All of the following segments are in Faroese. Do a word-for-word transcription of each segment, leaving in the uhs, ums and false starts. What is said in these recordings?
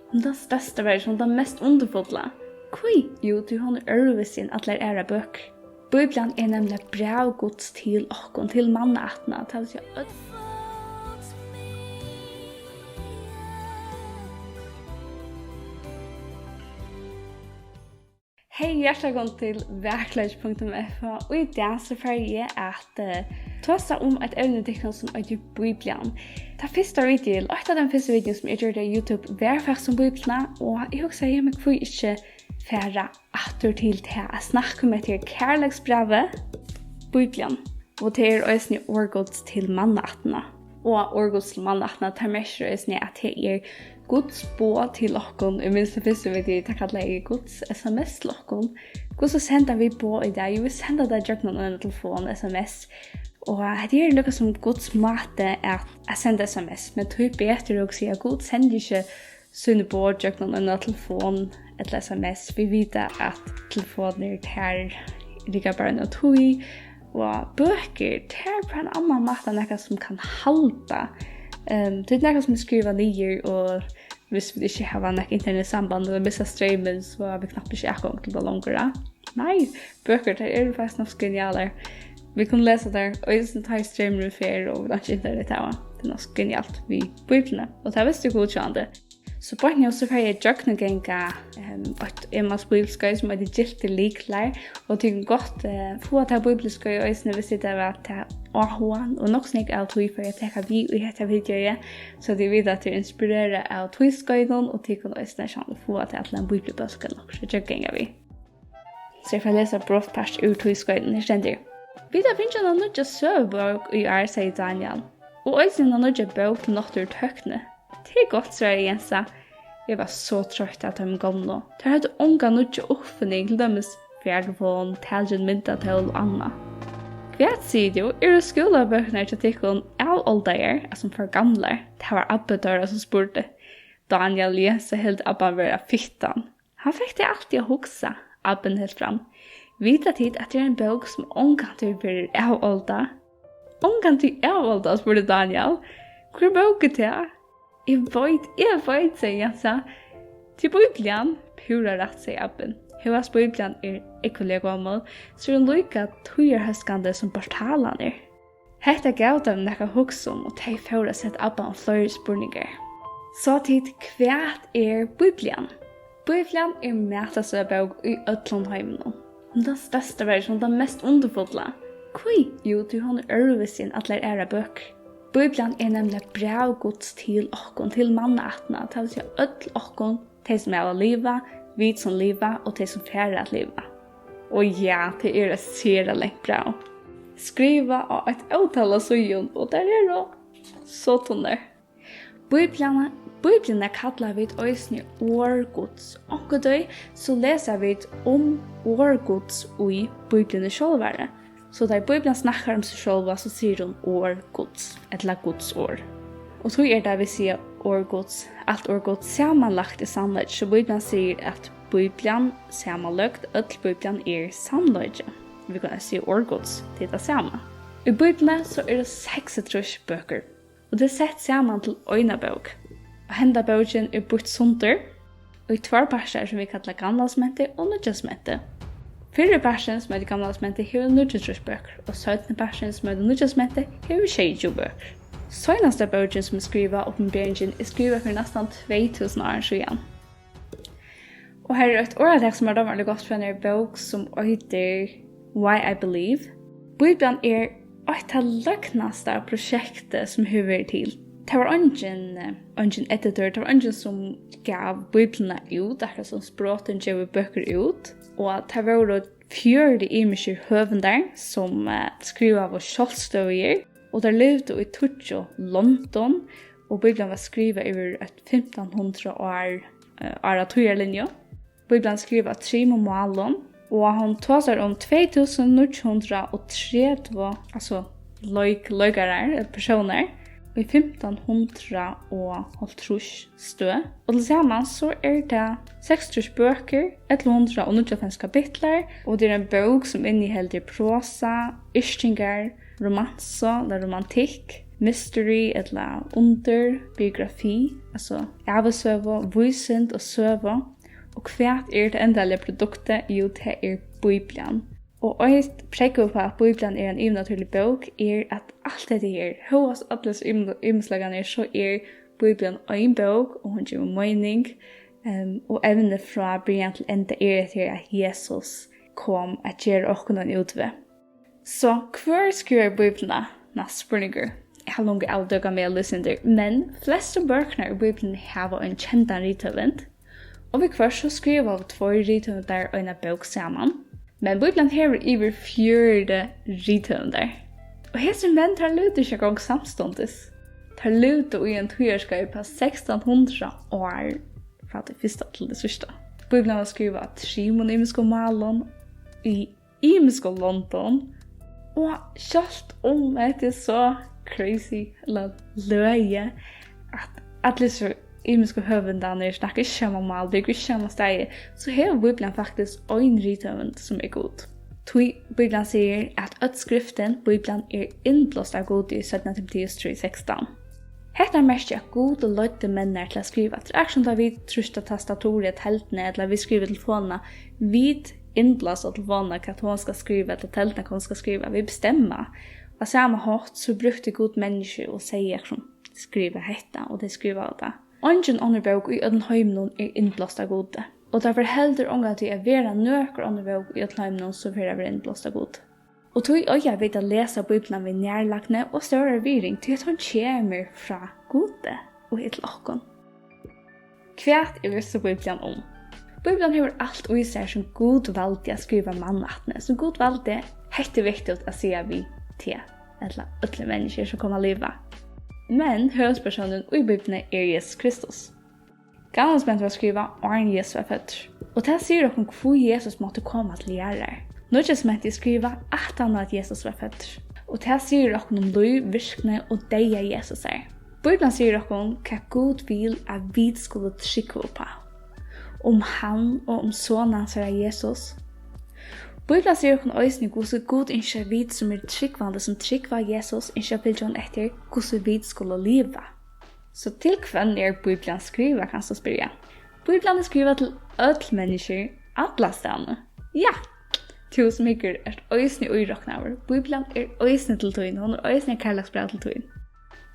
Hon er tann størsta verðin, hon er tann mest undurfulla. Hví? Jú, tí hon er øðrvísi enn allar aðrar bøkur. Bíblian er nemliga bræv Guds til okkum, til mannaættina, tað vil siga øll. Hey, hjartaliga vælkomin til vakurleiki punktum f o. Og í dag so fari eg at, eh, tosa um eitt evni, tykkum, sum eitur Bíblian. Tað fyrsta video, eitt av teimum fyrstu videoum, sum eg gjørdi á YouTube, var faktiskt um Bíbliuna, og eg hugsaði, ja, men hví ikki fara aftur til tað at snakka um hetta her kærleiksbrævið, Bíblian. Og tað er eisini orð Guds til mannaættina. Og orð Guds til mannaættina, tað merkir eisini, at tað er Guds boð til okkum. Eg minnist tað fyrstu video, tað kallaði eg Guds S M S til okkum. Hvussu senda vit boð í dag? Jú, vit senda tað gjøgnum eina telefon, S M S. Og hetta er líka sum Guds máti at, at senda S M S, men tíbetur, hugsi eg, at Gud sendir ikki síni boð gjøgnum eina telefon ella S M S. Vit vita, at telefonir, tær rigga bara eina tíð, og bøkur, tað er bara ein annan máti, nakað sum kann halda. Ehm, tað er nakað sum er skrivað niður, og viss vit ikki hava nakað internetsamband ella missa streymin, so hava vit knappliga ikki atgongd til tað longur, ja. Nei, bøkur, tær eru faktiskt nokk so genialar. Vit kunnu lesa tær, eisini tá ið streymurin fer, og vit einki internet hava. Tað er nokk so genialt við Bíbliuni, og tað visti Gud sjálvandi. So beint nú, so fari eg at gjøgnumganga, ehm, eitt Emmaus bíbliuskeið, sum eitur Gyltir lyklar, og tit kunnu gott, eh, fáa tað bíbliuskeið eisini, viss tit hava tað áhugan, og nokk so nógv av tí fari eg at taka við í hetta videoið, so tit vita, at tit eru inspirerað av tí skeiðinum, og tit kunnu eisini sjálv fáa tað til ein bíbliubólk ella okkurt at gjøgnumganga við. So eg fari at lesa brotpart úr tí skeiðinum. Her stendur: Vit hava fingið eina nýggja søgubók í ár, segði Daniel, og eisini eina nýggja bók til náttúrutøkni. Tað er gott, svaraði Jensa. Eg var so troytt av teimum gomlu. Teir høvdu onga nýggja uppfinning, til dømis farvon, talgildi myndatól og annað. Hvat sigur tú? Eru skúlabøkurnar hjá tykkum avoldaðar, altso for gamlar? Tað var abbi teirra, sum spurdi. Daniel og Jensa hildu abban vera fittan. Hann fekk tey altíð at hugsa, abbin helt fram. Vita tit, at tað er ein bók, sum ongantíð verður avoldað? Ongantíð avoldað? spurdi Daniel. Hvør bók er tað? Eg veit, eg veit, segði Jensa. Tað er Bíblian. Púra rætt, segði abbin. Hóast Bíblian er ógvuliga gomul, so er hon líka tíðarhóskandi sum portalarnir. Hetta gav teimum nakað at hugsa um, og tey fóru at seta abba um fleiri spurningar. So tit, hvat er Bíblian? Bíblian er mætasøgubók í øllum heiminum. Hon er tann størsta verðin, hon er tann mest undurfulla. Hví? Jú, tí hon er øðrvísi enn allar aðrar bøkur. Bíblian er nemliga bræv Guds til okkum, til mannaættina, tað vil siga øll okkum, tey sum hava livað, vit sum liva og tey sum fara at liva. Og ja, tað er eitt sera langt bræv. Skrivað á eitt ótal av síðum, og tær eru so tunnar. Bíbliuna, Bíbliuna kalla vit eisini orð Guds. Onkuntíð so lesa vit um orð Guds í Bíbliuni sjálvari. So tá ið Bíblian snakkar um seg sjálva, so sigur hon orð Guds, ella Guds orð. Og tí er tað, vit siga orð Guds, alt orð Guds samanlagt er sannleiki. So Bíblian sigur, at Bíblian samanløgd, øll Bíblian er sannleiki. Vit kunnu siga orð Guds, tað er tað sama. Í Bíbliuni so eru seksogtrýss bøkur. Og tað er sett saman til eina bók. Og henda bókin er býtt sundur í tveir partar, sum vit kalla Gamla Testamentið og Nýggja Testamentið. Fyrri parturin, sum eitur Gamla Testamentið, hevur níggjuogtrýss bøkur, og seinni parturin, sum eitur Nýggja Testamentið, hevur sjeyogtjúgu bøkur. Seinasta bókin, sum er skrivað, Opinberingin, er skrivað fyri næstan tvey túsund árum síðan. Og her er eitt orðatak, sum mær dámar gott frá einari bók, sum eitur Why I Believe. Bíblian er eitt tað løgnasta prosjektið, sum hevur verið til. Tað var eingin, eh, eingin editor, tað var eingin, sum gav Bíbliuna út, akkurát sum Sprotin gevur bøkur út. Og tað vóru fjøruti ymiskir høvundar, sum, eh, skrivaðu sjálvstøðugir. Og teir livdu í tíggju londum, og Bíblian var skrivað yvir eitt fimtan hundrað ár, eh, ára tíðarlinju. Bíblian er skrivað á trimum málum, og hon tosar um tvey túsund níggju hundrað og tretivu, altso leik-, leikarar, ella persónar, í fimtan hundrað og hálvtrýss støð. Og til samans so er tað seksogtrýss bøkur, ellivu hundrað og níggjuoghálvfems kapitlar, og tað er ein bók, sum inniheldur prosa, yrkingar, romansu, ella romantikk, mystery ella undur, biografi, altso ævisøgu, vísind og søgu. Og hvat er tað endaliga produktið? Jú, tað er Bíblian. Og eitt prógv upp á, at Bíblian er ein yvirnatúrlig bók, er, at alt hetta her, hóast allir hesir ymisleikarnir, so er Bíblian ein bók, og hon gevur meining, um, og evnið frá byrjan til enda er hetta her, at Jesus kom at gera okkum ein útveg. So, hvør skrivar Bíbliuna? Næsti spurningur. Eg havi longu avdúkað meg at lýsa undir, men flestu bøkurnar í Bíbliuni hava ein kendan rithøvund, og viðhvørt so skrivaðu tveir rithøvundar eina bók saman. Men Bíblian hevur yvir fjøruti rithøvundar. Og hesir menn, teir livdu ikki eingong samstundis. Teir livdu í ein tíðarskeið upp á sekstan hundrað ár frá tí fyrsta til tí síðsta. Bíblian var skrivað á trimum ymiskum málum í ymiskum londum. Og sjálvt um hetta er so crazy, ella løgið, at allir so ymisku høvundarnir snakka ikki sama mál, búgva ikki sama staði, so hevur Bíblian faktiskt ein rithøvund, sum er Gud. Tí Bíblian sigur, at øll skriftin, Bíblian, er innblást av Gudi í seinna Timoteus trý sekstan. Hetta merkir, at Gud leiddi menninar til at skriva. Tað er akkurát sum tá vit trýsta tastaturið á telduni, ella vit skriva í telefonina, vit innblása á telefonina, hvat hon skal skriva, ella telduna, hvat hon skal skriva. Vit bestemma. Á sama hátt so brúkti Gud menniskju og segði okkum: "Skriva hetta", og tey skrivaðu tað. Eingin onnur bók í øllum heiminum er innblást av Gudi, og tað fer heldur ongantíð at vera nøkur onnur bók í øllum heiminum, sum fer at vera innblást av Gudi. Og tí eiga vit at lesa Bíbliuna við nærlagni og stórari virðing, tí at hon kemur frá Gudi og er til okkum. Hvat er so Bíblian um? Bíblian hevur alt í sær, sum Gud valdi at skriva mann aftan, sum Gud valdi, hetta er viktigt at siga við teg, ella øll menniskju sum koma at liva. Men høvuðspersónurin í Bíbliuni er Jesus Kristus. Gamla Testamentið var skrivað, áðrenn Jesus var føddur, og tað sigur okkum, hví Jesus mátti koma til jarðar. Nýggja Testamentið er skrivað, aftan á at Jesus var føddur, og tað sigur okkum um lív, virkni og deyða Jesusar. Bíblian sigur okkum, hvat Gud vil, at vit skulu trúgva upp á, um hann og um son hansara, Jesus. Bíblian sigur okkum eisini, hvussu Gud ynskir, at vit, sum eru trúgvandi, sum trúgva Jesus, ynskja at fylgja honum eftir, hvussu vit skulu liva. So til hvønn er Bíblian skrivað, kanst tú spyrja? Bíblian er skrivað til øll menniskju, allastaðni. Ja! Tú sum hyggur, ert eisini íroknaður. Bíblian er eisini til tín, hon er eisini eitt kærleiksbræv til tín.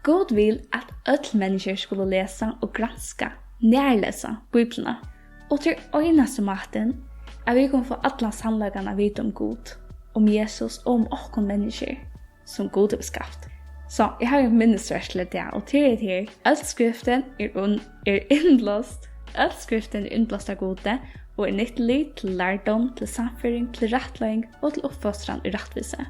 Gud vil, at øll menniskju skulu lesa og granska, nærlesa Bíbliuna. Og tað er einasti mátin, at vit kunnu fáa allan sannleikan at vita um Gud, um Jesus og um okkum menniskju, sum Gud hevur skapt. So, eg havi eitt minnisvers til í dag, og tað er hetta her: Øll skriftin er un-, er innblást, øll skriftin er innblást av Gudi og er nyttulig til lærdóm, til sannføring, til rættleiðing og til uppfostran í rættvísi.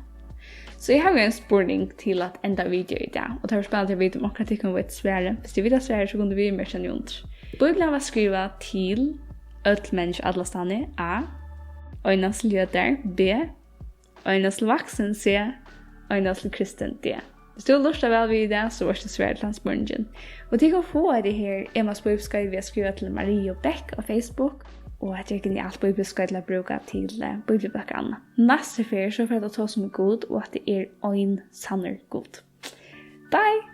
So eg havi ein spurning til at enda video í dag, og tað verður spennandi at vita, um onkran av tykkum veit svarið. Viss tit vita svarið, so kunnu tit viðmerkja niðanundir. Bíblian var skrivað til øll menniskju allastaðni, a, einans til jødar, b, einans til vaksin, c, einans til kristin, d. Viss tú lurtar væl við í dag, so veitst tú svarið til tann spurningin. Og tit kunnu fáa hetta her Emmaus Bíbliuskeið við at skriva til Mariu Bech á Facebook, og hetta er genialt bíbliuskeið til at brúka til, eh, bíbliubøkur og annað. Næstu ferð, so fer at tosa um Gud, og at tað er ein sannur Gud. Bye!